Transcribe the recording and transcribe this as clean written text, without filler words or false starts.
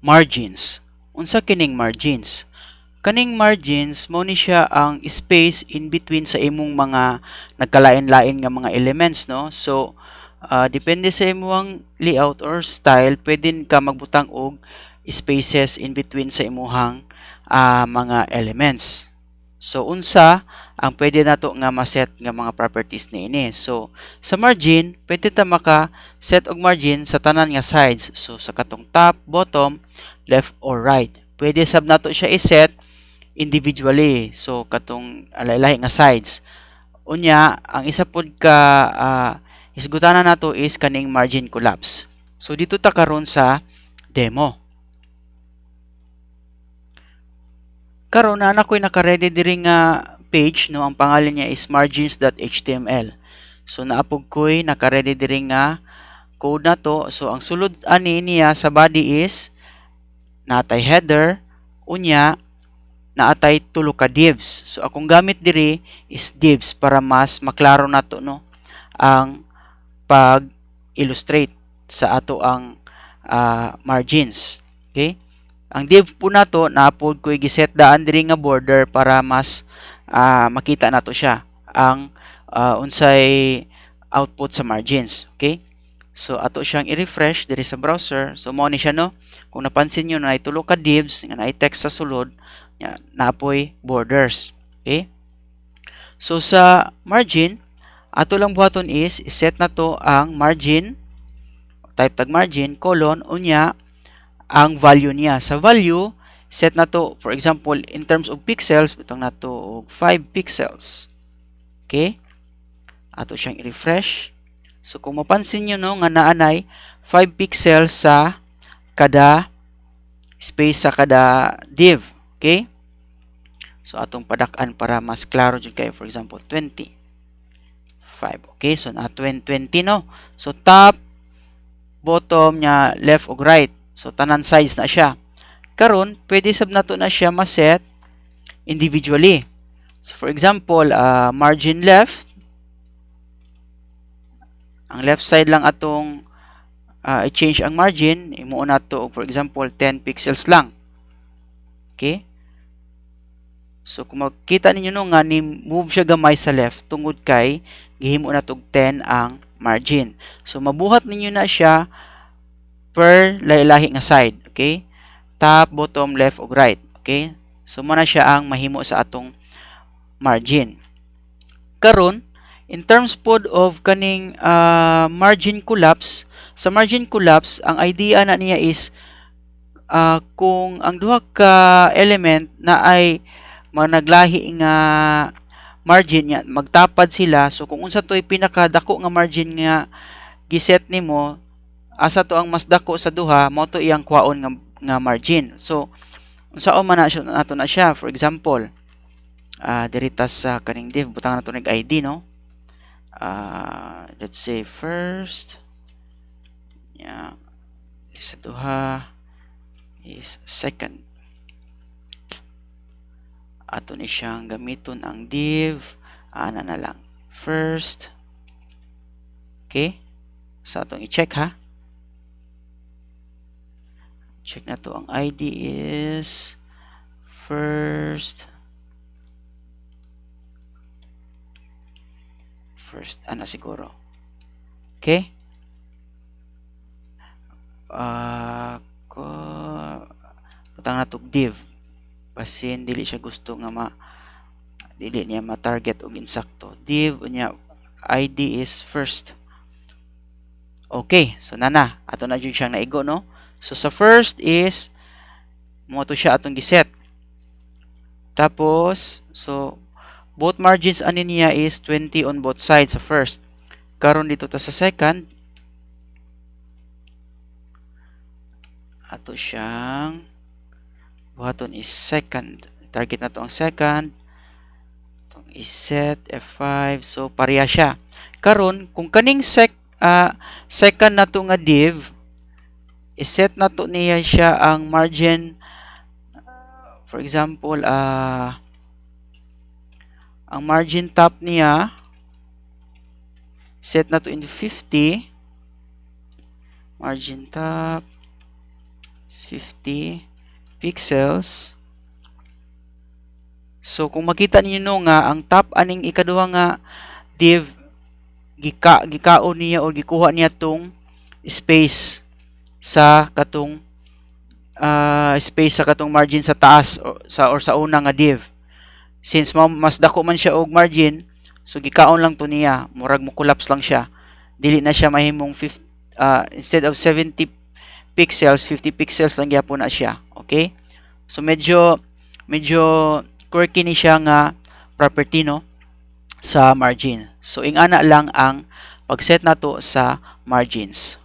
Margins. Unsa kining margins? Kaning margins mao ni siya ang space in between sa imong mga nagkalain-lain nga mga elements, no? So depende sa imong layout or style, pwede ka magbutang og spaces in between sa imuhang mga elements. So unsa ang pwede nato nga ma-set nga mga properties niini? So sa margin, pwede ta maka-set og margin sa tanan nga sides. So sa katong top, bottom, left or right. Pwede sab nato siya i-set individually. So katong lahi-lahi nga sides. Unya, ang isa pod ka hisgutanan nato is kaning margin collapse. So dito ta karon sa demo. Karon naa na ko'y naka-ready diri nga page, no? Ang pangalan niya is margins.html. So naapog ko'y naka-ready diri nga code na to. So ang sulod ani niya sa body is natay header, unya naatay tulo ka divs. So akong gamit diri is divs para mas maklaro nato, no, ang pag-illustrate sa ato ang margins. Okay? Ang div po nato, naapod ko giset daan diri nga border para mas makita nato siya ang unsay output sa margins. Okay? So ato siyang i-refresh diri sa browser. So mao ni siya, no. Kung napansin niyo, naay tulo ka divs nga naay text sa sulod, naapoy borders. Okay? So sa margin, ato lang buhaton is i-set nato ang margin, type tag margin colon, unya ang value niya. Sa value, set na to, for example, in terms of pixels, butang nato og 5 pixels. Okay? Ato siyang i-refresh. So kung mapansin niyo, no, nga naanay 5 pixels sa kada space sa kada div. Okay? So atong padak-an para mas klaro jud kayo. For example, 20. 5. Okay? So na 20, no? So top, bottom niya, left ug right. So tanan size na siya. Karon, pwede sab nato na siya ma-set individually. So for example, margin left, ang left side lang atong i-change ang margin, imuon nato for example 10 pixels lang. Okay? So kung makita ninyo, no, nga ni move siya gamay sa left tungod kay gihimo nato og 10 ang margin. So mabuhat ninyo na siya per lahi-lahi nga side, okay? Top, bottom, left ug right, okay? So mo na siya ang mahimo sa atong margin. Karon, in terms pod of kaning margin collapse, sa margin collapse, ang idea na niya is kung ang duha ka element na ay managlahi nga margin niya, magtapad sila. So kung unsa to'y pinakadako nga margin nga giset nimo, asa to ang mas dako sa duha, mao to iyang kwaon nga margin. So unsaon man na siya nato na siya? For example, diri ta sa kaning div, butang nato nig ID, no? Let's say first, yeah, sa duha is second. Ato ni siyang gamiton ang div, ana na lang first. Okay, sa atong i-check ha, check na to ang ID is first, first ana siguro. Okay, ko butang na to div basin dili siya gusto nga ma dili niya ma-target og insakto. Div, unya ID is first. Okay, so nana ato na jud siyang naigo, no? So sa first is mo to siya atong giset. Tapos so both margins ani niya is 20 on both sides sa first. Karon dito ta sa second, ato siyang buhaton is second. Target na to ang second. Itong iset F5. So pareha siya. Karon kung kaning second na to nga div, iset na to niya siya ang margin, for example, ang margin top niya set na to in 50, margin top 50 pixels. So kung makita ninyo, no, nga ang top aning ikaduha nga div, gikaon niya or gikuha niya tong space sa katong space sa katong margin sa taas or sa una nga div. Since mas dako man siya og margin, so gikaon lang to niya, murag mo collapse lang siya. Dili na siya mahimong 50, instead of 70 pixels, 50 pixels lang gyapon na siya. Okay? So medyo medyo quirky ni siya nga property, no, sa margin. So ingana lang ang pag-set nato sa margins.